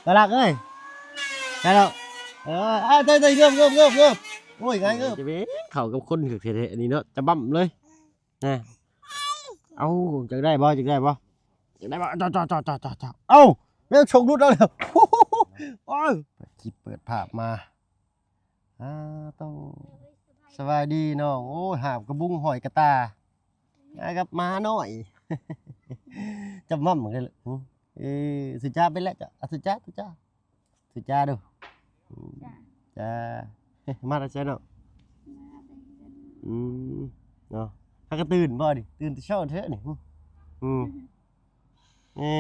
ຕາລັກເອີຍ ໄດ້ແລ້ວ. ເອີ ເອີ ໄດ້ ໄດ້ ເງີບ ເງີບ ເງີບ ເງີບ. ໂອ້ຍ ງ່າຍເງີບ. ຈະເປັນເຂົ້າກັບຄົນຄັກແທ້ໆ ອັນນີ້ເນາະ ຈະບຳເລີຍ. ນະ ເອົ້າ ຢາກໄດ້ບໍ່? ຢາກໄດ້ບໍ່? ຢາກໄດ້ບໍ່? ເຈົ້າ ເຈົ້າ ເອົ້າ ແມ່ນຊົກຫຼຸດເອົາແລ້ວ. ໂອ້ຍ ເປີດຄລິບເປີດພາບມາ ອ້າ ໂທ້ ສະບາຍດີນ້ອງ. ໂອ້ຍ ຫາບກະບຸງຫ້ອຍກະຕ່າ ອ້າຍກັບໝານ້ອຍ ຈະໝ່ຳກັນ. ເອີ ສຸຈາເປັນແລ້ວ ເຈົ້າ ອາ ສຸຈາ ສຸຈາ ສຸຈາດູ. ອືມ ຈ້າ ມາແຕ່ໃສນ້ອງ? ມາແຕ່ເຮືອນ. ອືມ ເນາະ ຫາກະຕື່ນບໍ່ນີ້? ຕື່ນແຕ່ເຊົ້າແທ້ນີ້. ອືມ ເອີ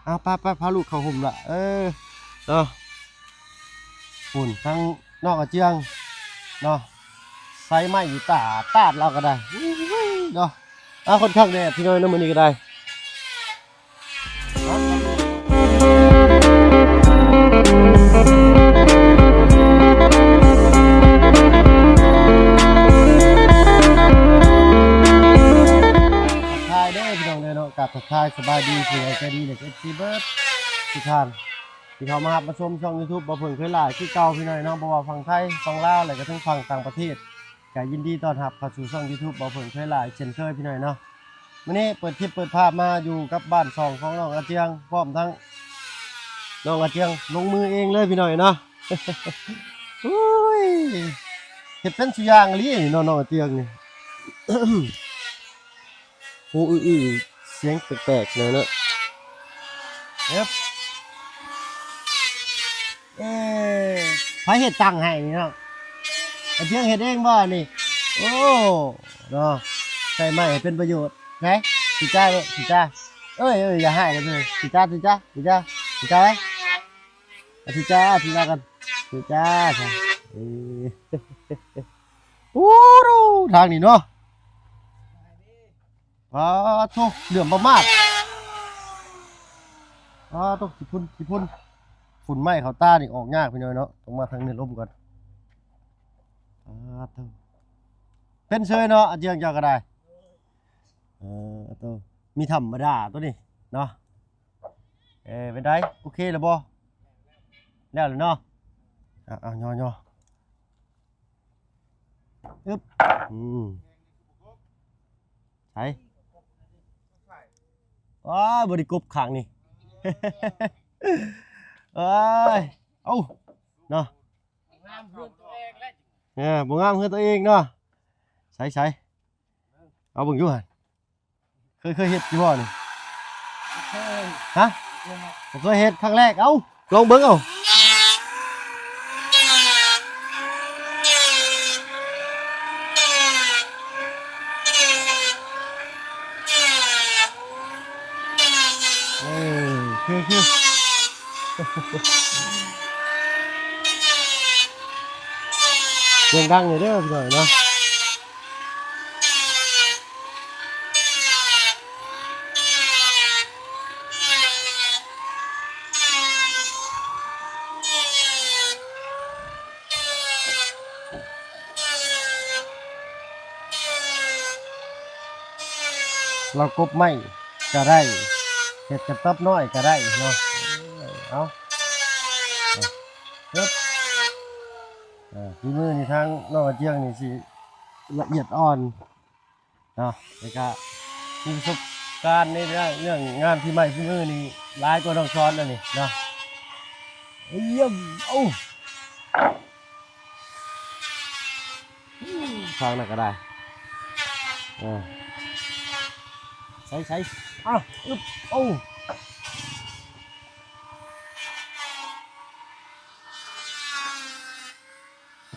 ເອົາ ໄປໆ ພາລູກເຂົ້າຮົ່ມລະ. ເອີ ເນາະ ພຸ້ນ ທາງນ້ອງອາເຈືອງເນາະ ໃຊ້ໄມ້ຢູ່ຕາດຕາດລາວກໍໄດ້. ໂອ້ຍ ເນາະ ອາ ຄ່ອນຂ້າງແດດພີ່ນ້ອງເນາະ ມື້ນີ້ກໍໄດ້. ທັກທາຍເດີພີ່ນ້ອງເດີເນາະ ກາບທັກທາຍສະບາຍດີຜູ້ໃຫຍ່ໃຈດີ ແລະ ເອັຟຊີ ເບິດທຸກທ່ານ ທີ່ເຂົ້າມາຮັບມາຊົມຊ່ອງຢູທູບ ບໍ່ເພິ່ງເຄີຍຫຼາຍຄືເກົ່າ ພີ່ນ້ອງເນາະ. ບໍ່ວ່າຝັ່ງໄທ ຝັ່ງລາວ ແລະ ກະທັງຝັ່ງຕ່າງປະເທດ ກະຍິນດີຕ້ອນຮັບເຂົ້າສູ່ຊ່ອງຢູທູບ ບໍ່ເພິ່ງເຄີຍຫຼາຍເຊັ່ນເຄີຍ ພີ່ນ້ອງເນາະ. ມື້ນີ້ເປີດຄລິບເປີດພາບມາຢູ່ກັບບ້ານຊ່ອງຂອງນ້ອງອາເຈືອງ ພ້ອມທັງນ້ອງອາເຈືອງລົງມືເອງເລີຍ ພີ່ນ້ອງເນາະ. ໂອ້ຍ ເຮັດເປັນສູ່ຢ່າງອີ່ຫຼີເນາະ ນ້ອງອາເຈືອງນີ້. ໂອ້ ອືໆ ສຽງແປກໆ ແນວເນາະ. ເອີບ ເອີ ໃຜເຮັດຕັ້ງໃຫ້ນີ້ເນາະ? ອາເຈືອງເຮັດເອງບໍ່ນີ້? ໂອ້ ເນາະ ໃຊ້ໄມ້ໃຫ້ເປັນປະໂຫຍດ. ໃສ ສຸຈາ ເອີຍ ສຸຈາ ເອີຍ ເອີຍ ຢ່າຮ້າຍກັນເດີ ສຸຈາ ສຸຈາ ສຸຈາ ສຸຈາ ເອີຍ ອາ ສຸຈາ ສຸຈາກັນ ສຸຈາ ເອີ. ໂອ້ ທາງນີ້ເນາະ ປາໂທ້ ເຫຼື້ອມປະມາດ ປາໂທ້ ຂີ້ຝຸ່ນ ຂີ້ຝຸ່ນ ຝຸ່ນໄມ້ເຂົ້າຕານີ້ອອກຍາກ ພີ່ນ້ອງເນາະ. ຕ້ອງມາທາງນີ້ລົມກ່ອນ ປາໂທ້ ເປັນເຊີຍເນາະ ອາເຈືອງເຈົ້າກໍໄດ້. ເອີ ໂຕ ມີທຳມະດາໂຕນີ້ເນາະ. ເອີ ເປັນໃດ ໂອເຄແລ້ວບໍ່? ແລ້ວແຫຼະເນາະ. ເອົາໆ ຍໍໆ ອຶບ ອືມ ໃສ ໂອ້ຍ ບໍ່ໄດ້ກົບຂ້າງນີ້ ໂອ້ຍ ເອົາ ເນາະ ງາມເຮືອນຕົວເອງແລ້ວ ເອີ ບໍ່ງາມເຮືອນຕົວເອງເນາະ. ໃສໆ ເອົາເບິ່ງຢູ່ຫັ້ນ ເຄີຍ ເຄີຍເຮັດຢູ່ບໍ່ນີ້? ບໍ່ເຄີຍ ຮະ? ບໍ່ເຄີຍເຮັດ ຄັ້ງແລກ. ເອົ້າ ລອງເບິ່ງເອົາ ເອີ ຄື ຄື ສຽງດັງເດີ ເດີ ພີ່ນ້ອງເນາະ. ລາວກົບໄມ້ກະໄດ້ ເຮັດກະຕັບນ້ອຍກະໄດ້ເນາະ. ເອົາ ເອີ ເອີ ຝີມືນີ້ທາງນ້ອງອາເຈືອງນີ້ຊິລະອຽດອ່ອນເນາະ ແລ້ວກະມີປະສົບການໃນເລື່ອງ ເລື່ອງງານຝີໄມ້ຝີມືນີ້ຫຼາຍກວ່ານ້ອງຊອນອັນນີ້ເນາະ. ເອີຍ ໂອ້ ທາງນັ້ນກໍໄດ້ ເອີ ໃສ່ໆ ອ້າ ອຶບ ໂອ້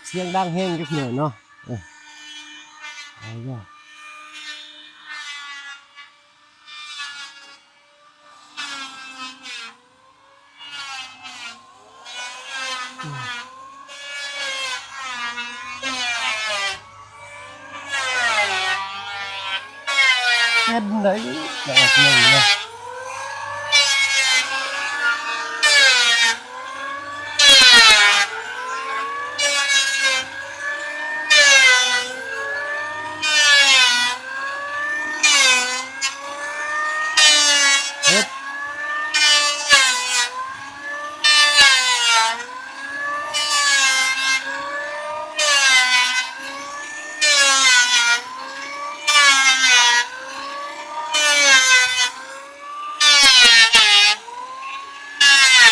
ສຽງດັງແຮງຈັກໜ້ອຍເນາະ. ເອີ ເອົາ ເປັນໄດ໋ ຢາກອອກເພງເນາະ. ເຮັດ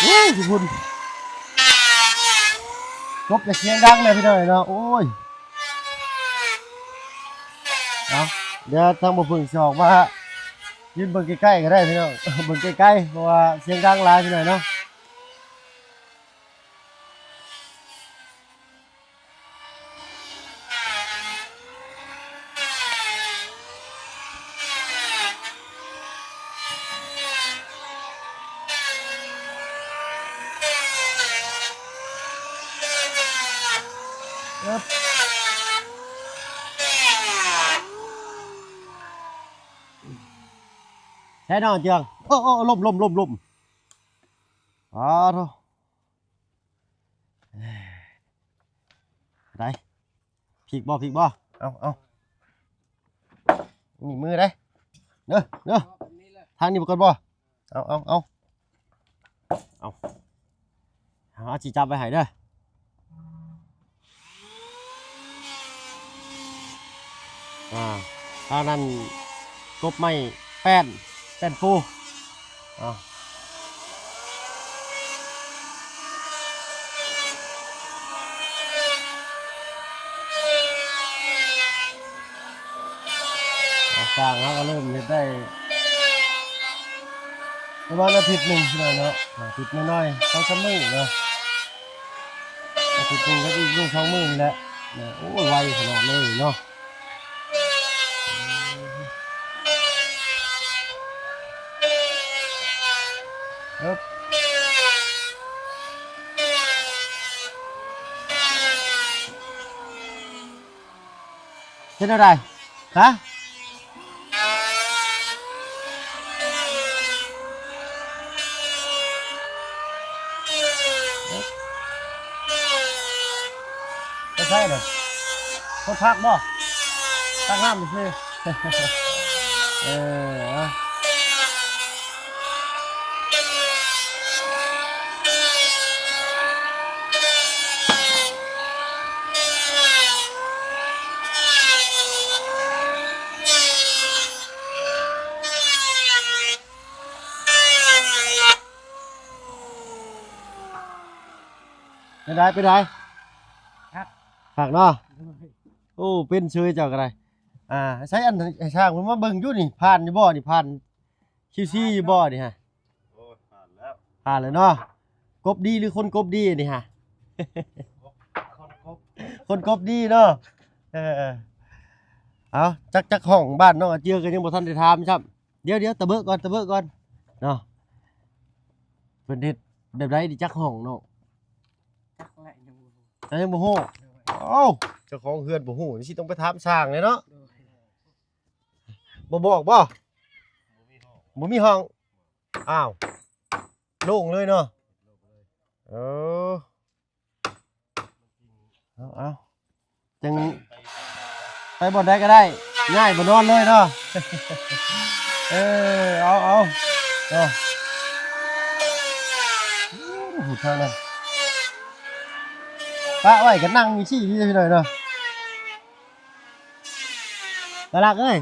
ໂອ້ຍ ພຸ້ນ ກົບຢ່າສຽງດັງເລີຍພີ່ນ້ອງເນາະ. ໂອ້ຍ ເອົາ ດຽວທາງບໍ່ເພິ່ງຊິອອກມາຢືນເບິ່ງໃກ້ໆກໍໄດ້ພີ່ນ້ອງ ເບິ່ງໃກ້ໆ ເພາະວ່າສຽງດັງຫຼາຍພີ່ນ້ອງເນາະ. ໃສ່ເນາະເຈືອງ. ໂອ້ ໂອ້ ລົ້ມ ລົ້ມ ລົ້ມ ລົ້ມ. ອ້າໂທ້ ໄດ້ ພິກບໍ່ ພິກບໍ່? ເອົາ ເອົາ ນີ້ມືໄດ້ ເດີ ເດີ ທາງນີ້ບໍ່ກ່ອນບໍ່? ເອົາ ເອົາ ເອົາ ເອົາ ເອົາ ຊິຈັບໄວ້ໃຫ້ເດີ. ອ່າ ທາງນັ້ນກົບໄມ້ແປ້ນ ແປ້ນປູ. ເອົາ ຊ່າງເຮົາກໍເລີ່ມເຮັດໄດ້ປະມານອາທິດໜຶ່ງເນາະ ອາທິດໜ້ອຍໆ ສອງສາມມື້ເນາະ ອາທິດໜຶ່ງກັບອີກມື້ສອງມື້ນີ້ແຫຼະ. ໂອ້ຍ ໄວຂະໜາດເລີຍເນາະ. ເອີບ ເຮັດແນວໃດ? ຮະ? ໄປໃສເດີ? ຄົນພັກບໍ່? ຕັກນ້ຳຊື່. ເອີ ເປັນໃດ ເປັນໃດ? ຄັກ ຄັກເນາະ. ໂອ້ ເປັນເຊີຍເຈົ້າກໍໄດ້. ອ່າ ໃຊ້ອັນ ໃຫ້ຊ່າງເພິ່ນມາເບິ່ງຢູ່ນີ້ ຜ່ານຢູ່ບໍ່ນີ້? ຜ່ານຄິວຊີຢູ່ບໍ່ນີ້ຮະ? ໂອ້ຍ ຜ່ານແລ້ວ ຜ່ານແລ້ວເນາະ. ກົບດີຫຼືຄົນກົບດີອັນນີ້ຮະ? ຄົນກົບ ຄົນກົບດີເນາະ. ເອີ ເອົາ ຈັກ ຈັກຫ້ອງ ບ້ານນ້ອງອາເຈືອກໍຍັງບໍ່ທັນໄດ້ຖາມຊ້ຳ. ດຽວ ດຽວ ຕະເບີະກ່ອນ ຕະເບີະກ່ອນເນາະ. ເພິ່ນເຮັດແບບໃດນີ້ ຈັກຫ້ອງເນາະ? ຈັກແຫຼະ ຍັງບໍ່ຮູ້ ຍັງບໍ່ຮູ້. ໂດຍ ເອົ້າ ເຈົ້າຂອງເຮືອນບໍ່ຮູ້ ຊິຕ້ອງໄປຖາມຊ່າງແຫຼະເນາະ. ໂດຍ ບໍ່ບອກບໍ່? ບໍ່ມີຫ້ອງ ບໍ່ມີຫ້ອງ. ອ້າວ ໂລ່ງເລີຍເນາະ. ເອີ ເອົາ ເອົາ ຈັ່ງໄປບ່ອນໃດກໍໄດ້ ຍ້າຍມານອນເລີຍເນາະ. ເອີ ເອົາ ເອົາ ເນາະ. ໂອ້ ທາງນັ້ນປະໄວ້ກໍນັ່ງຢູ່ຊີ້ນີ້ ພີ່ນ້ອງເນາະ. ຕາລັກເອີຍ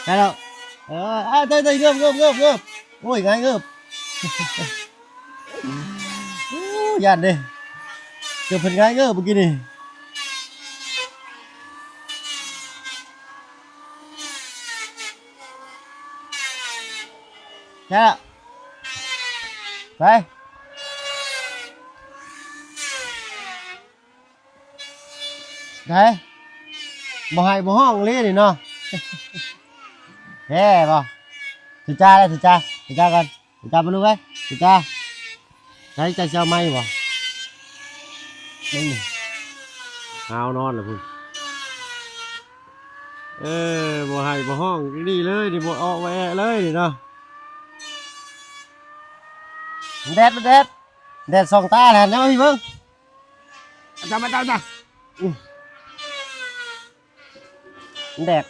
ໄດ້ແລ້ວ. ເອີ ເອີ ໄດ້ ໄດ້ ເງີບ ເງີບ ເງີບ ເງີບ. ໂອ້ຍ ງ່າຍເງີບ ໂອ້ ຢ້ານເດ້ ເກືອບເພິ່ນຫງາຍເງີບມື້ກີ້ນີ້. ແທ້ ໄປ ໄດ້ ບໍ່ໄຫ້ບໍ່ຮ້ອງເລີຍນີ້ເນາະ. ແທ້ບໍ່? ສຸຈາ ໄດ້ ສຸຈາ ສຸຈາກ່ອນ ສຸຈາ ມາລູກເອີຍ ສຸຈາ. ໃຊ້ ເຈົ້າຊິເອົາໄມ້ບໍ່? ນີ້ ຫາວນອນລະພຸ້ນ. ເອີ ບໍ່ໄຫ້ບໍ່ຮ້ອງນີ້ເລີຍນີ້ ບໍ່ເອາະບໍ່ແອະເລີຍນີ້ເນາະ. ມັນແດດ ມັນແດດ ແດດສ່ອງຕາແລ້ວ ມາພີ່ເບິ່ງ. ອາຈານ ອາຈານ ອາຈານ. ອື ແດດ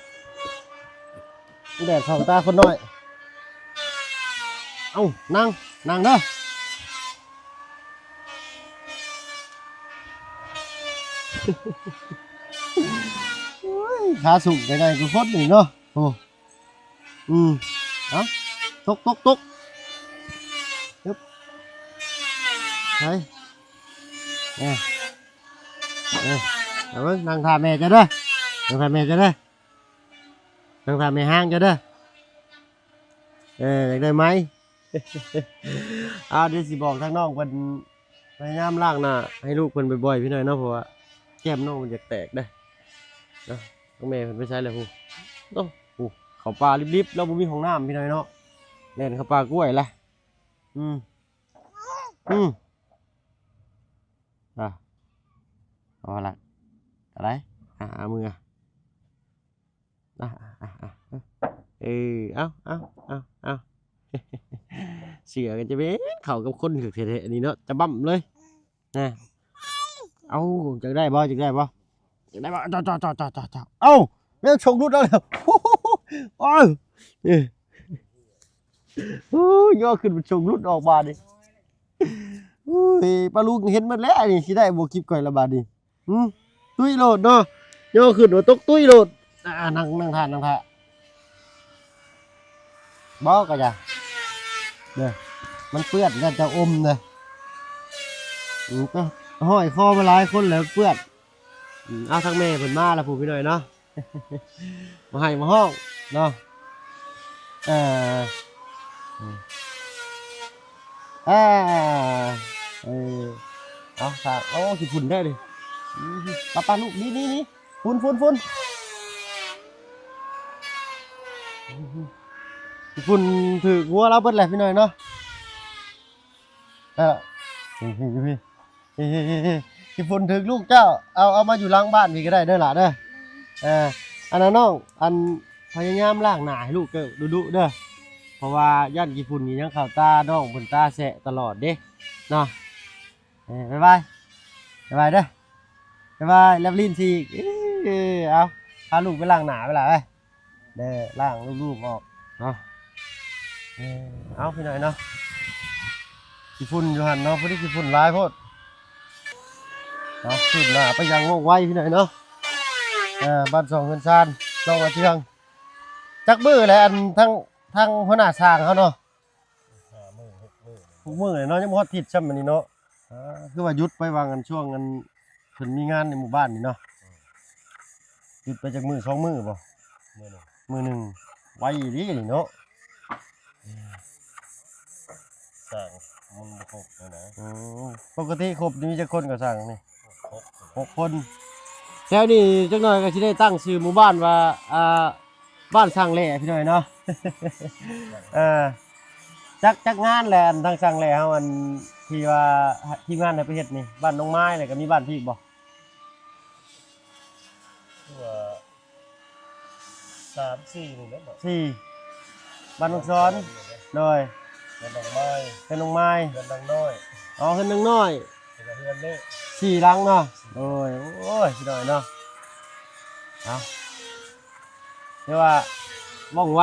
ແດດສ່ອງຕາຄົນນ້ອຍ. ເອົ້າ ນັ່ງ ນັ່ງເດີ. ໂອ້ຍ ຂາສູງໄປໄກກວ່າຄົນນີ້ເນາະ. ໂອ້ ອືມ ເອົ້າ ຕົກ ຕົກ ຕົກ. ຮຶບ ໄປ ເອີ ເອີ ເອົາເບິ່ງ ນັ່ງຖ້າແມ່ເຈົ້າເດີ ນັ່ງຖ້າແມ່ເຈົ້າເດີ ນັ່ງຖ້າແມ່ຮ້າງເຈົ້າເດີ ເອີ ຢາກໄດ້ໄໝ? ອ້າວ ດຽວຊິບອກທາງນ້ອງເພິ່ນ ພະຍາຍາມລ້າງໜ້າໃຫ້ລູກເພິ່ນບ່ອຍໆ ພີ່ນ້ອງເນາະ ເພາະວ່າແກ້ມນ້ອງມັນຢາກແຕກເດ້ເນາະ. ທາງແມ່ເພິ່ນໄປໃສລະພຸ້ນ? ໂອ້ ເຂົ້າປ່າລິບໆ ລາວບໍ່ມີຫ້ອງນ້ຳ ພີ່ນ້ອງເນາະ ແລ່ນເຂົ້າປ່າກ້ວຍລະ. ອືມ ອືມ ອ່າ ເອົາລະ ເອົາໄດ໋ ອ່າ ເອົາມື ອ່າ ອ່າ ອ່າ ເອີ ເອົາ ເອົາ ເອົາ ເອົາ ເສືອກໍຈະແມ່ນເຂົ້າກັບຄົນຄືກແທ້ໆ ອັນນີ້ເນາະ ຈະບຳເລີຍນະ. ເອົາ ຢາກໄດ້ບໍ່? ຢາກໄດ້ບໍ່? ຢາກໄດ້ບໍ່? ເຈົ້າ ເຈົ້າ ເຈົ້າ ເຈົ້າ ເຈົ້າ ເຈົ້າ ເອົ້າ ແມ່ນຊົງຫຼຸດເອົາແລ້ວ ໂອ້ຍ ເອີ ໂອ້ຍ ຍໍຂຶ້ນມັນຊົງຫຼຸດອອກບາດນີ້. ໂອ້ຍ ປ້າລຸງເຫັນໝົດແລ້ວນີ້ ຊິໄດ້ບໍ່ຄລິບຂ້ອຍລະບາດນີ້. ຫື ຕຸ້ຍໂລດເນາະ ຍໍຂຶ້ນວ່າຕົກຕຸ້ຍໂລດ. ອ່າ ນັ່ງ ນັ່ງທ່າ ນັ່ງທ່າ ບໍ່ກໍຢ່າເດີ ມັນເປື້ອນ ຢ້ານເຈົ້າອົມເດີ. ອືມ ກໍຫ້ອຍຄໍມາຫຼາຍຄົນແລ້ວເປື້ອນ. ອືມ ເອົາ ທາງແມ່ເພິ່ນມາແລ້ວ ຜູ້ ພີ່ນ້ອງເນາະ. ມາໃຫ້ມາຮ້ອງເນາະ ເອີ ເອີ ເອີ ເອີ ເອົາ ໂອ້ ຂີ້ຝຸ່ນແທ້ນີ້ ປະ ປະ ລູກ ນີ້ ນີ້ ນີ້ ຝຸ່ນ ຝຸ່ນ ຝຸ່ນ ຂີ້ຝຸ່ນຖືກຫົວລາວເບິດແຫຼະ ພີ່ນ້ອງເນາະ. ເອີ ພີ່ ພີ່ ຂີ້ຝຸ່ນຖືກລູກເຈົ້າ ເອົາ ເອົາມາຢູ່ຫຼັງບ້ານພີ້ກໍໄດ້ເດີຫຼ້າເດີ. ເອີ ອັນນັ້ນນ້ອງ ອັນ ພະຍາຍາມລ້າງໜ້າໃຫ້ລູກເຈົ້າດຸໆເດີ ເພາະວ່າຢ້ານຂີ້ຝຸ່ນອີ່ຫຍັງເຂົ້າຕານ້ອງເພິ່ນ ຕາແສະຕະຫຼອດເດ້ເນາະ. ເອີ ບາຍບາຍ ບາຍບາຍເດີ ບາຍບາຍ ແລັບລີນຊິອີກ. ເອີ ເອົາ ພາລູກໄປລ້າງໜ້າໄປຫຼ້າເອີຍ. ແດ່ ລ້າງລູບໆອອກເນາະ. ເອີ ເອົາ ພີ່ນ້ອງເນາະ ຂີ້ຝຸ່ນຢູ່ຫັ້ນເນາະ ພໍດີຂີ້ຝຸ່ນຫຼາຍໂພດເນາະ. ຄືບໜ້າໄປຢ່າງວ່ອງໄວ ພີ່ນ້ອງເນາະ. ເອີ ບ້ານຊ່ອງເຮືອນຊານ ນ້ອງອາເຈືອງ ຈັກມື້ແລ້ວ ອັນ ທາງ ທາງຫົວໜ້າຊ່າງເຮົາເນາະ ຫ້າມື້ ຫົກມື້ ຫົກມື້ເນາະ ຍັງບໍ່ຮອດທິດຊ້ຳອັນນີ້ເນາະ. ອ່າ ຄືວ່າຢຸດໄປຫວ່າງອັນ ຊ່ວງອັນ ເພິ່ນມີງານໃນໝູ່ບ້ານນີ້ເນາະ. ອືມ ຢຸດໄປຈັກມື້ ສອງມື້ບໍ່? ມື້ໜຶ່ງ ມື້ໜຶ່ງ ໄວອີ່ຫຼີນີ້ເນາະ. ອືມ ຊ່າງມັນບໍ່ຄົບຫັ້ນນະ. ອືມ ປົກກະຕິຄົບນີ້ມີຈັກຄົນກໍຊ່າງນີ້? ຫົກຄົນ ຫົກຄົນ. ແຖວນີ້ຈັກໜ່ອຍກໍຊິໄດ້ຕັ້ງຊື່ໝູ່ບ້ານວ່າ ອ່າ ບ້ານຊ່າງແຫຼ ພີ່ນ້ອງເນາະ. ເອີ ຈັກ ຈັກງານແຫຼະ ອັນທາງຊ່າງແຫຼເຮົາ ອັນທີ່ວ່າທີມງານໃຫ້ໄປເຮັດນີ້ ບ້ານໜອງໄມ້ ແລ້ວກໍມີບ້ານພີກບໍ່? ຄືວ່າສາມສີ່ນີ້ແຫຼະເນາະ. ສີ່ ບ້ານໜອງສອນ ໂດຍ ເຮືອນໜອງໄມ້ ເຮືອນໜອງໄມ້ ເຮືອນນາງນ້ອຍ ອໍ ເຮືອນນາງນ້ອຍ ແລ້ວກໍເຮືອນນີ້ ສີ່ຫຼັງເນາະ. ໂດຍ ໂອ້ຍ ພີ່ນ້ອງເນາະ ເອົາ ຖືວ່າວ່ອງໄວ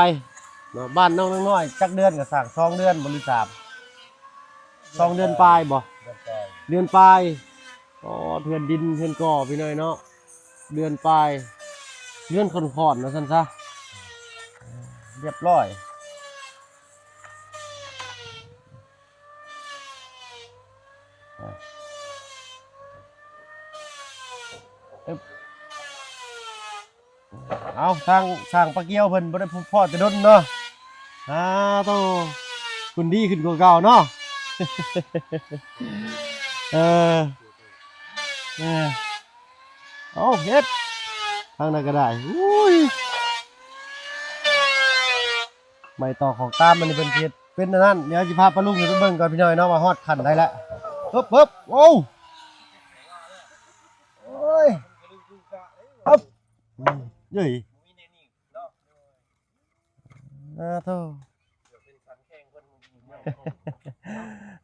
ເນາະ. ບ້ານນ້ອງນາງນ້ອຍ ຈັກເດືອນກໍສ້າງ ສອງເດືອນບໍ່ ຫຼື ສາມ ສອງເດືອນປາຍບໍ່? ເດືອນປາຍ ເດືອນປາຍ. ອໍ ເຮືອນດິນເຮືອນກໍ່ ພີ່ນ້ອງເນາະ ເດືອນປາຍ ເຮືອນຂອນໆ ວ່າຊັ້ນຊະ ຮຽບຮ້ອຍ. ເອົາ ທາງຊ່າງປາກຽວເພິ່ນບໍ່ໄດ້ພົບພໍ້ແຕ່ດົນເນາະ. ອາໂຕ ເພິ່ນດີຂຶ້ນກວ່າເກົ່າເນາະ. ເອີ ເອີ ເອົາ ເຮັດ ທາງນັ້ນກໍໄດ້. ໂອ້ຍ ໄມ້ຕອກຂອກຕາມ ອັນນີ້ເພິ່ນເຮັດເປັນອັນນັ້ນ. ດຽວຊິພາປ້າລຸງຂຶ້ນໄປເບິ່ງກ່ອນ ພີ່ນ້ອງເນາະ ວ່າຮອດຂັ້ນໃດແລ້ວ. ເອີບ ເອີບ ໂອ້ ໂອ້ຍ ເອີບ ເອີຍ ອາໂທ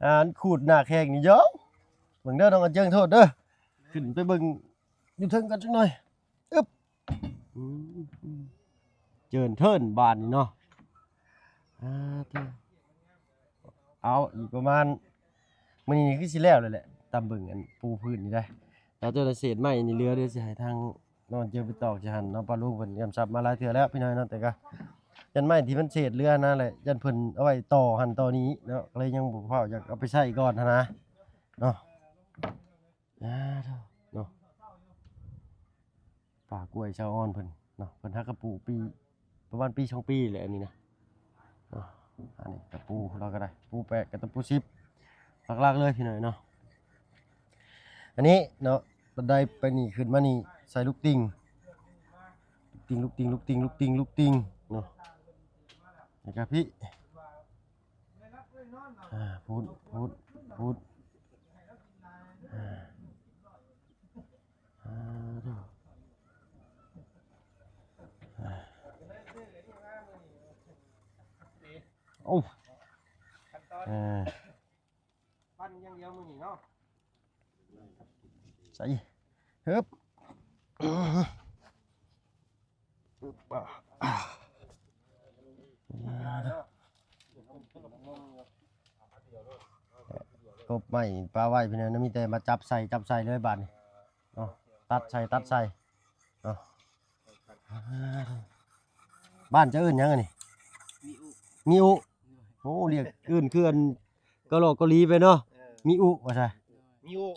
ອັນຂູດໜ້າແຂ້ງນີ້ເດີ ເບິ່ງເດີ ນ້ອງອາເຈີງໂທດເດີ. ຂຶ້ນໄປເບິ່ງຢູ່ເທິງກັນຈັກໜ່ອຍ. ອຶບ ອືມ ເຈີນເທີນບາດນີ້ເນາະ. ອາໂທ ເອົາ ອີກປະມານ ມື້ນີ້ນີ້ຄືຊິແລ້ວແລ້ວແຫຼະ ຕາມເບິ່ງອັນປູພື້ນນີ້ໄດ໋. ແລ້ວແຕ່ລະເສດໄມ້ນີ້ເຫຼືອ ດຽວຊິໃຫ້ທາງນ້ອງເຈີໄປຕອກໃສ່ຫັ້ນເນາະ. ປ້າລຸງເພິ່ນກຳຊັບມາຫຼາຍເທື່ອແລ້ວ ພີ່ນ້ອງເນາະ ແຕ່ກະຢ້ານໄມ້ທີ່ມັນເສດເຫຼືອຫັ້ນນະແຫຼະ ຢ້ານເພິ່ນເອົາໄວ້ຕໍ່ຫັ້ນຕໍ່ນີ້ເນາະ ກໍເລີຍຍັງບໍ່ຟ້າວຢາກເອົາໄປໃຊ້ກ່ອນຫັ້ນນະ. ເນາະ ອ່າ ເນາະ ປ່າກ້ວຍຊາວອອນເພິ່ນເນາະ ເພິ່ນຫາກະປູກປີ ປະມານປີສອງປີແຫຼະ ອັນນີ້ນະເນາະ. ອັນນີ້ກະປູ ລາວກະໄດ້ປູແປດ ກະຕະປູສິບ ຫຼັກໆເລີຍພີ່ນ້ອງເນາະ. ອັນນີ້ເນາະ ບັນໄດໄປນີ້ຂຶ້ນມານີ້ ໃສ່ລູກຕິ່ງ ລູກຕິ່ງ ລູກຕິ່ງ ລູກຕິ່ງ ລູກຕິ່ງ ລູກຕິ່ງ ລູກຕິ່ງເນາະ. ແລ້ວກະພີ້ ອ່າ ພຸ້ນ ພຸ້ນ ພຸ້ນ ອ່າ ອ່າ ໂອ້ ເອີ ປັ່ນຢ່າງດຽວມື້ນີ້ເນາະ ໃສ່ ຮຶບ ກົບໄມ້ປະໄວ້ພີ່ນ້ອງ ມີແຕ່ມາຈັບໃສ່ ຈັບໃສ່ເລີຍບາດນີ້ເນາະ ຕັດໃສ່ ຕັດໃສ່ເນາະ. ບ້ານເຈົ້າເອີ້ນຫຍັງອັນນີ້? ມີອຸ ມີອຸ. ໂອ້ ລຽກອື່ນຄືອັນເກົາຫຼອກເກົາຫຼີໄປເນາະ ເອີ ມີອຸວ່າຊະ ມີອຸ.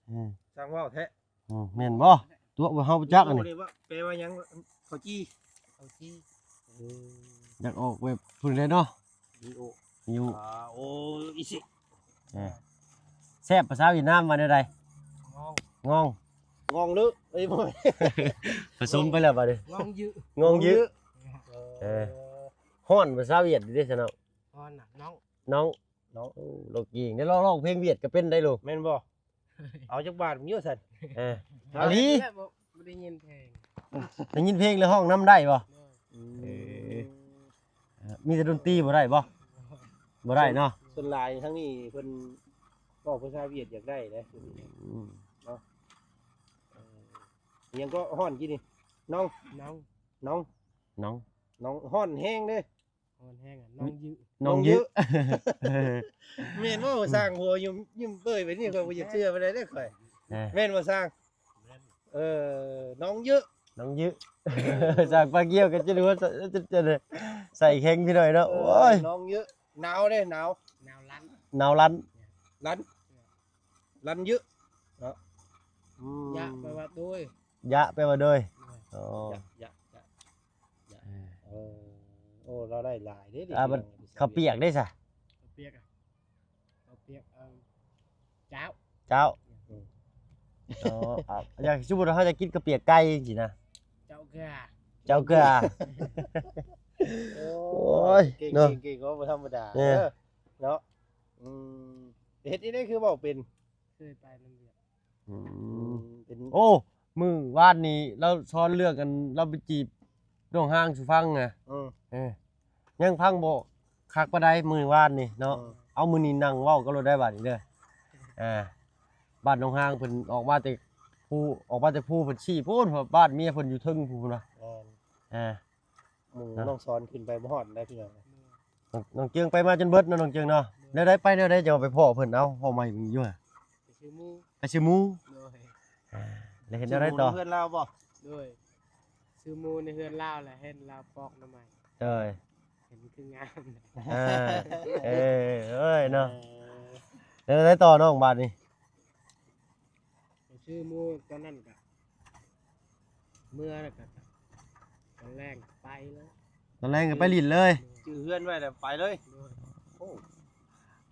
ເອີ ຊ່າງເວົ້າແທ້ ອືມ ແມ່ນບໍ່? ຕົວະບໍ່ ເຮົາບໍ່ຈັກອັນນີ້ ແປວ່າຫຍັງ? ເຂົ້າຈີ່ ເຂົ້າຈີ່ ເອີ ຢາກອອກແບບພຸ້ນແຫຼະເນາະ ມີໂອ ມີໂອ ອ່າ ໂອອິຊິ ເອີ ແຊບພາສາຫວຽດນາມວ່າແນວໃດ? ງອງ ງອງ ງອງເລີ ເອີຍ ບໍ່ແມ່ນ ປະສົມໄປແລ້ວບາດນີ້ ງອງຢື ງອງຢື ເອີ ເອີ ຮ້ອນພາສາຫວຽດເດ້ຊັ້ນເນາະ ຮ້ອນນະ ນ້ອງ ນ້ອງ ນ້ອງ ໂອ້ ລາວເກັ່ງເດ້ ລາວຮ້ອງເພງຫວຽດກະເປັນໄດ໋ລູກ ແມ່ນບໍ່? ເອົາຈັກບາດຢູ່ຊັ້ນ ເອີ ເອົາອີ່ຫຼີ ບໍ່ ບໍ່ໄດ້ຍິນເພງ ໄດ້ຍິນເພງແລ້ວຮ້ອງນຳໄດ້ບໍ່? ອືມ ເອີ ມີແຕ່ດົນຕີບໍ່ໄດ້ບໍ່? ບໍ່ໄດ້ເນາະ ສ່ວນຫຼາຍທາງນີ້ເພິ່ນເວົ້າພາສາຫວຽດຢາກໄດ້ເດ້ ອືມ ເນາະ ເອີ ຫຍັງກໍຮ້ອນກີ້ນີ້ ນ້ອງ ນ້ອງ ນ້ອງ ນ້ອງ ນ້ອງ ຮ້ອນແຮງເດ້. ອ່ອນແຮງອະ ນ້ອງ ນ້ອງ ຍື ນ້ອງຍື ນ້ອງຍື ແມ່ນບໍ່? ຊ່າງຫົວຍິ້ມ ຍິ້ມເປີຍໄປນີ້ ຂ້ອຍບໍ່ຢາກເຊື່ອປານໃດເດ້ຂ້ອຍ ເອີ ແມ່ນບໍ່ຊ່າງ? ແມ່ນ ເອີ ນ້ອງຍື ນ້ອງຍື ຊ່າງປາກກ້ຽວກັນ ຈະຮູ້ວ່າ ຈະ ຈະ ໃສ່ແຂງພີ່ນ້ອງເນາະ ເອີ ໂອ້ຍ ນ້ອງຍື ໜາວເດ້ ໜາວ ໜາວລັນ ໜາວລັນ ລັນ ລັນຍື ເນາະ ອືມ ຍະ ແປວ່າໂດຍ ຍະ ແປວ່າໂດຍ ໂດຍ ໂອ້ ຍະ ຍະ ຍະ ຍະ ເອີ ເອີ ໂອ້ ລາວໄດ້ຫຼາຍເດ້ ອ່າ ເຂົ້າປຽກເດ້ຊະ ເຂົ້າປຽກອະ ເຂົ້າປຽກ ເອີ ເຈົ້າ ເຈົ້າ ອືມ ອໍ ເອົາ ຢ່າງສົມມຸດວ່າເຮົາຈະກິນເຂົ້າປຽກໄກ່ຈັ່ງຊີ້ນະ ເຈົ້າເກືອ ເຈົ້າເກືອ ໂອ້ຍ ເກັ່ງ ເກັ່ງ ເກັ່ງ ບໍ່ທຳມະດາ ເອີ ເນາະ ອືມ ເຮັດອີ່ໃດຄືເວົ້າເປັນ? ເຄີຍໄປນຳວຽດ ອືມ ເປັນ ໂອ້ ມື້ວານນີ້ລາວສອນເລື່ອງອັນລາວໄປຈີບນ້ອງຮາງສູ່ຟັງນະ ເອີ ເອີ ຍັງຟັງບໍ່ຄັກປານໃດມື້ວານນີ້ເນາະ ເອີ ເອົາ ມື້ນີ້ນັ່ງເວົ້າກັນໂລດໄດ໋ບາດນີ້ເດີ ອ່າ ບ້ານນ້ອງຮາງເພິ່ນອອກມາແຕ່ພູ ອອກມາແຕ່ພູເພິ່ນຊີ້ພຸ້ນ ບ້ານເມຍເພິ່ນຢູ່ເທິງພຸ້ນນະ ແມ່ນ ອ່າ ໝູ່ນ້ອງສອນຂຶ້ນໄປບໍ່ຮອດໄດ໋ພີ່ນ້ອງ ນ້ອງ ນ້ອງເຈີງໄປມາຈົນເບິດເນາະ ນ້ອງເຈີງເນາະ ແນວໃດໄປແນວໃດ ເຈົ້າໄປພໍ້ເພິ່ນ ເອົາ ພໍ້ໃໝ່ເບິ່ງຢູ່ຫະ ໄປຊື້ໝູ່ ໄປຊື້ໝູ່ ໂດຍ ອ່າ ແລ້ວເຮັດແນວໃດຕໍ່? ຊື້ໝູ່ໃນເຮືອນລາວບໍ່? ໂດຍ ຊື້ໝູ່ໃນເຮືອນລາວ ແລ້ວເຫັນລາວປອກໜໍ່ໄມ້ ໂດຍ ເຫັນຄືງາມ ເອີ ເອີ ເອີຍເນາະ ເອີ ແລ້ວແນວໃດຕໍ່ນ້ອງບາດນີ້? ໄປຊື້ໝູ່ຕອນນັ້ນກະ ເມືອແລ້ວກະ ຕອນແລງໄປເລີຍ ຕອນແລງກະໄປຫຼິ້ນເລີຍ ຈື່ເຮືອນໄວ້ແລ້ວໄປເລີຍ ໂດຍ ໂອ້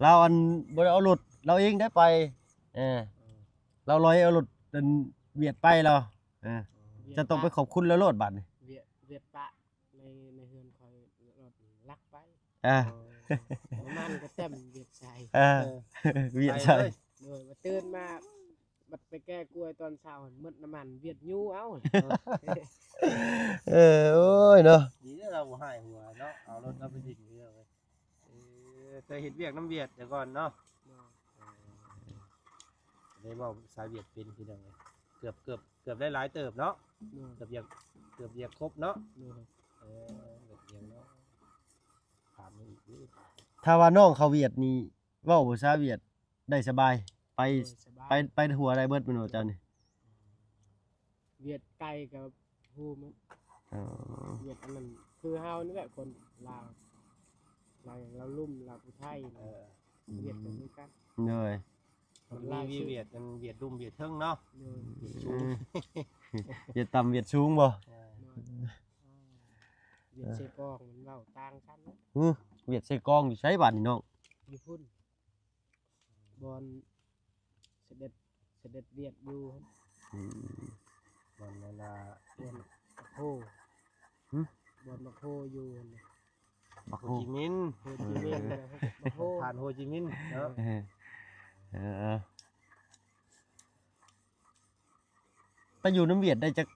ລາວອັນບໍ່ໄດ້ເອົາລົດ ລາວເອງໄດ້ໄປ ເອີ ເອີ ລາວລອຍເອົາລົດອັນຫວຽດໄປລາວ ເອີ ເອີ ຈະຕ້ອງໄປຂອບຄຸນລາວໂລດບາດນີ້ ຫວຽດ ຫວຽດປະ ໃນ ໃນເຮືອນຂ້ອຍລົດລັກໄປ ອ່າ ເອີ ນ້ຳມັນກະເຕັມຫວຽດໃສ່ ເອີ ເອີ ຫວຽດໃສ່ ໂດຍ ມາຕື່ນມາ ບັດໄປແກ່ກ້ວຍຕອນເຊົ້າ ໝົດນ້ຳມັນຫວຽດຢູ່ເອົາ ເອີ ໂອ້ຍເນາະ ດີແລ້ວລາວບໍ່ຮ້າຍຫົວເນາະ ເອົາລົດລາວໄປດິນເດີ ເອີ ເຄີຍເຮັດວຽກນຳຫວຽດແຕ່ກ່ອນເນາະ ໂດຍ ເອີ ໄດ້ເວົ້າພາສາຫວຽດເປັນ ພີ່ນ້ອງເອີຍ ເກືອບ ເກືອບ ເກືອບໄດ້ຫຼາຍເຕີບເນາະ ໂດຍ ເກືອບຢາກ ເກືອບຢາກຄົບເນາະ ໂດຍ ເອີ ແບບຫຍັງເນາະ ຖາມຫຍັງອີກເດີ ຖ້າວ່ານ້ອງເຂົ້າຫວຽດນີ້ ເວົ້າພາສາຫວຽດໄດ້ສະບາຍ ໄປ ໂດຍ ສະບາຍ ໄປ ໄປທົ່ວໄດ້ເບິດແມ່ນບໍ່ເຈົ້ານີ້? ຫວຽດໄກກໍຮູ້ໝົດ ອໍ ຫວຽດອັນນັ້ນ ຄືເຮົານີ້ແຫຼະ ຄົນລາວ ລາວຫຍັງ ລາວລຸ່ມ ລາວຜູ້ໄທ ເອີ ຫວຽດກໍຄືກັນ ໂດຍ ມັນມີວຽດ ອັນວຽດລຸ່ມວຽດເທິງເນາະ ໂດຍ ວຽດສູງ ເອີ ວຽດຕ່ຳວຽດສູງບໍ່? ເອີ ໂດຍ ວຽດເຊກອງມັນເວົ້າຕ່າງກັນເນາະ ຫື ວຽດເຊກອງຢູ່ໃສບາດນີ້ນ້ອງ? ຢູ່ພຸ້ນ ບ່ອນສະເດັດ ສະເດັດວຽດຢູ່ ອືມ ບ່ອນນັ້ນລະ ບ່ອນບັກໂຮ ຫຶ ບ່ອນບັກໂຮຢູ່ຫັ້ນນະ ບັກໂຮ ໂຮຈິມິນ ໂຮຈິມິນ ບັກໂຮ ທ່ານໂຮຈິມິນເນາະ ເອີ ເອີ ໄປຢູ່ນຳວຽດໄດ້ຈັກ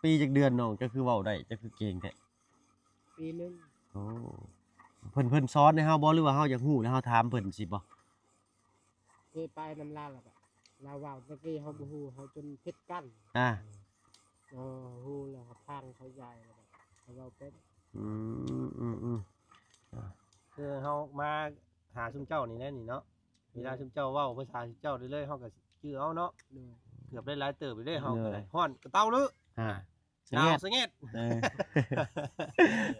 ປີຈັກເດືອນນ້ອງ? ເຈົ້າຄືເວົ້າໄດ້ ເຈົ້າຄືເກັ່ງແທ້? ປີໜຶ່ງ ໂອ້ ເພິ່ນ ເພິ່ນສອນໃຫ້ເຮົາບໍ່ ຫຼືວ່າເຮົາຢາກຮູ້ແລ້ວເຮົາຖາມເພິ່ນຊີ້ບໍ່? ເຄີຍໄປນຳລາວແລ້ວກະລາວເວົ້າ ແຕ່ກີ້ເຮົາບໍ່ຮູ້ ເຮົາຈົນຜິດກັນ ອ່າ ເຮົາຮູ້ແລ້ວເຮົາຟັງເຂົ້າໃຈ ແລ້ວກະເຮົາເວົ້າເປັນ ອືມ ອືມ ອືມ ອ່າ ຄືເຮົາມາຫາຊຸມເຈົ້ານີ້ແຫຼະນີ້ເນາະ ເວລາ ອືມ ຊຸມເຈົ້າເວົ້າພາສາຊຸມເຈົ້າເລີຍ ເຮົາກະຈື່ເອົາເນາະ ໂດຍ ເກືອບໄດ້ຫຼາຍເຕີບຢູ່ເດ້ ເຮົາກະໄດ້ ໂດຍ ຮ້ອນກະເຕົາເລີຍ ອ່າ ໜາວສະແງດ ສະແງດ ເອີ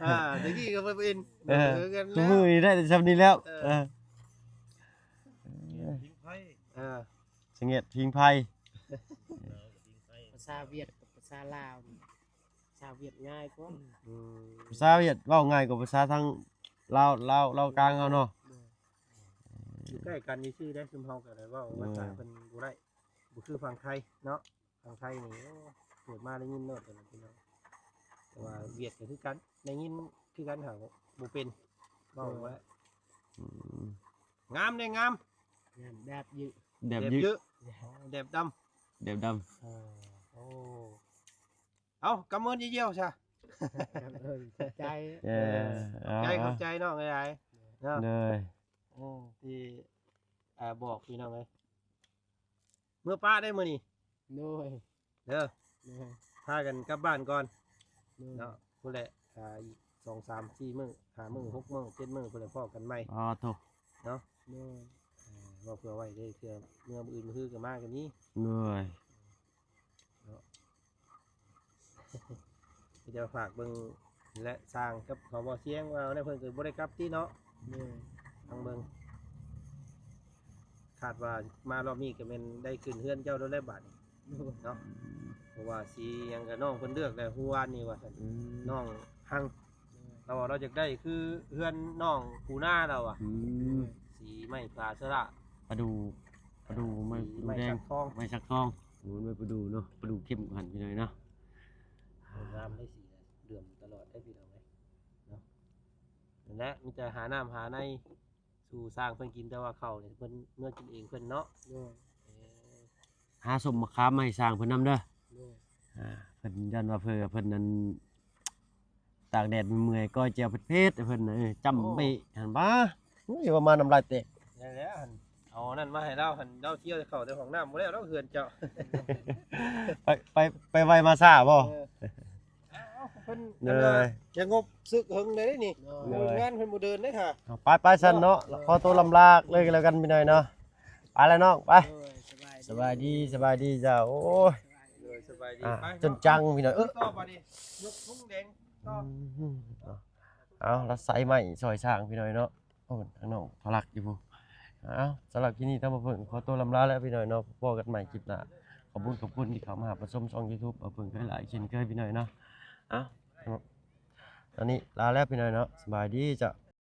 ອ່າ ແຕ່ກີ້ກະບໍ່ເປັນ ເອີ ຄືກັນ ຊຸມື້ນີ້ໄດ້ແຕ່ຊ່ຳນີ້ແລ້ວ ເອີ ເອີ ຜິງໄພ ເອີ ສະແງດຜິງໄພ ພາສາຫວຽດກັບພາສາລາວນີ້ ພາສາຫວຽດງ່າຍກວ່າ ອືມ ພາສາຫວຽດເວົ້າງ່າຍກວ່າພາສາທາງລາວ ລາວ ລາວກາງເຮົາເນາະ ໂດຍ ຢູ່ໃກ້ກັນຊື່ໆ ໄດ້ ຊຸມເຮົາກະໄດ້ເວົ້າ ໂດຍ ພາສາເພິ່ນບໍ່ໄດ້ ບໍ່ຄືຝັ່ງໄທເນາະ ທາງໄທນີ້ ໂອ້ ເກີດມາໄດ້ຍິນໂລດ ພີ່ນ້ອງ ແຕ່ວ່າຫວຽດກະຄືກັນ ໄດ້ຍິນຄືກັນ ຫາກບໍ່ເປັນ ເວົ້າບໍ່ໄດ້ ອືມ ງາມເດ້ ງາມ ງາມແດບເຍີະ ແດບເຍີະ ແດບດຳ ແດບດຳ ເອີ ໂອ້ ເອົາ ກຳເງິນຢ່ຽວໆຊະ ເອີ ຂອບໃຈ ເອີ ເອີ ຂອບໃຈ ເອົາ ຂອບໃຈນ້ອງຫຼາຍໆ ເນາະ ໂດຍ ເອີ ທີ່ ອ່າ ບອກ ພີ່ນ້ອງເອີຍ ເມືອປະໄດ້ມື້ນີ້ ໂດຍ ເດີ ໂດຍ ພາກັນກັບບ້ານກ່ອນ ໂດຍ ເນາະ ພຸ້ນແຫຼະ ອ່າ ອີກສອງ ສາມ ສີ່ ມື້ ຫ້າ ມື້ ຫົກ ມື້ ເຈັດ ມື້ ພຸ້ນແຫຼະ ພໍ້ກັນໃໝ່ ອໍ ໂທ້ ເນາະ ໂດຍ ເອີ ເວົ້າເພື່ອໄວ້ເດີ ເທື່ອເມືອມື້ອື່ນມື້ຮືກະມາກະມີ ໂດຍ ເນາະ ມີແຕ່ວ່າຝາກເບິ່ງ ແລະ ຊ່າງກັບເຂົາບໍ່ສຽງວ່າແນວ ເພິ່ນກະບໍ່ໄດ້ກັບຕິເນາະ ໂດຍ ຟັງເບິ່ງ ຄາດວ່າມາລອບນີ້ກະແມ່ນໄດ້ຂຶ້ນເຮືອນເຈົ້າໂລດແຫຼະບາດນີ້ ໂດຍ ເນາະ ເພາະວ່າສີຫຍັງກະນ້ອງເພິ່ນເລືອກແລ້ວ ຮູ້ວານນີ້ວ່າຊັ້ນ ອືມ ນ້ອງຮັງ ໂດຍ ລາວວ່າລາວຢາກໄດ້ຄືເຮືອນນ້ອງປູນາລາວວ່າ ອືມ ໂດຍ ສີໄມ້ພາສະລະ ປະດູ່ ປະດູ່ ອ່າ ໄມ້ ສີ ປະດູ່ ໄມ້ ແດງ ສັກທອງ ໄມ້ສັກທອງ ໂອ້ ໄມ້ປະດູ່ເນາະ ປະດູ່ເຂັ້ມຫັ້ນພີ່ນ້ອງເນາະ ງາມໄດ້ສີເຫຼື້ອມຕະຫຼອດໄດ້ພີ່ນ້ອງເອີຍເນາະ ນັ້ນແຫຼະ ມີແຕ່ຫານ້ຳຫາໃນສູ່ຊ່າງເພິ່ນກິນ ແຕ່ວ່າເຂົ້ານີ້ເພິ່ນເມືອກິນເອງເພິ່ນເນາະ ໂດຍ ເອີ ຫາສົ້ມໝາກຂາມມາໃຫ້ຊ່າງເພິ່ນນຳເດີ ໂດຍ ອ່າ ເພິ່ນຢ້ານວ່າເພິ່ນ ເພິ່ນນັ້ນ ຕາກແດດເມື່ອຍໆ ກ້ອຍແຈ່ວເຜັດໆ ເພິ່ນ ເອີ ຈ້ຳ ໂອ້ ເບະຫັ້ນບາ ໂອ້ຍ ວ່າມານ້ຳລາຍແຕກ ໄດ້ແລ້ວຫັ້ນ ເອົາອັນນັ້ນມາໃຫ້ລາວຫັ້ນ ລາວທ່ຽວເຂົ້າແຕ່ຫ້ອງນ້ຳບໍ່ແລ້ວດອກເຮືອນເຈົ້າ ໄປ ໄປ ໄປໄວມາຊ້າບໍ່? ເອີ ເອົາ ເພິ່ນ ໂດຍ ອັນນ່າ ສະຫງົບສຶກເຫິງເດ້ນີ້ ໂດຍ ໂດຍ ງານເພິ່ນບໍ່ເດີນເດ້ຫາ ເອົາ ໄປ ໄປຊັ້ນເນາະ ໂດຍ ຂໍໂຕລຳລາເລີຍກະແລ້ວກັນພີ່ນ້ອງເນາະ ໄປລະນ້ອງ ໄປ ໂດຍ ສະບາຍດີ ສະບາຍດີ ສະບາຍດີເຈົ້າ ໂອ້ຍ ໂດຍ ສະບາຍດີ ອ່າ ໄປ ຈົນຈັງພີ່ນ້ອງ ເອີ ຕໍ່ບາດນີ້ ຍົກທຸງແດງຕໍ່ ອືມ ເອົາ ລະໃສ່ໄມ້ຊ່ອຍຊ່າງພີ່ນ້ອງເນາະ ໂອ້ ທາງນ້ອງທະລັກຢູ່ພຸ້ນ ເອົາ ສຳລັບຄລິບນີ້ທາງບ່າວເຜິ້ງຂໍໂຕລຳລາແລ້ວພີ່ນ້ອງເນາະ ພໍ້ກັນໃໝ່ຄລິບໜ້າ ຂອບຄຸນ ຂອບຄຸນທີ່ເຂົ້າມາຮັບມາຊົມຊ່ອງຢູທູບບ່າວເຜິ້ງຫຼາຍໆ ເຊັ່ນເຄີຍພີ່ນ້ອງເນາະ ເອົາ ຕອນນີ້ລາແລ້ວພີ່ນ້ອງເນາະ ສະບາຍດີເຈົ້າ.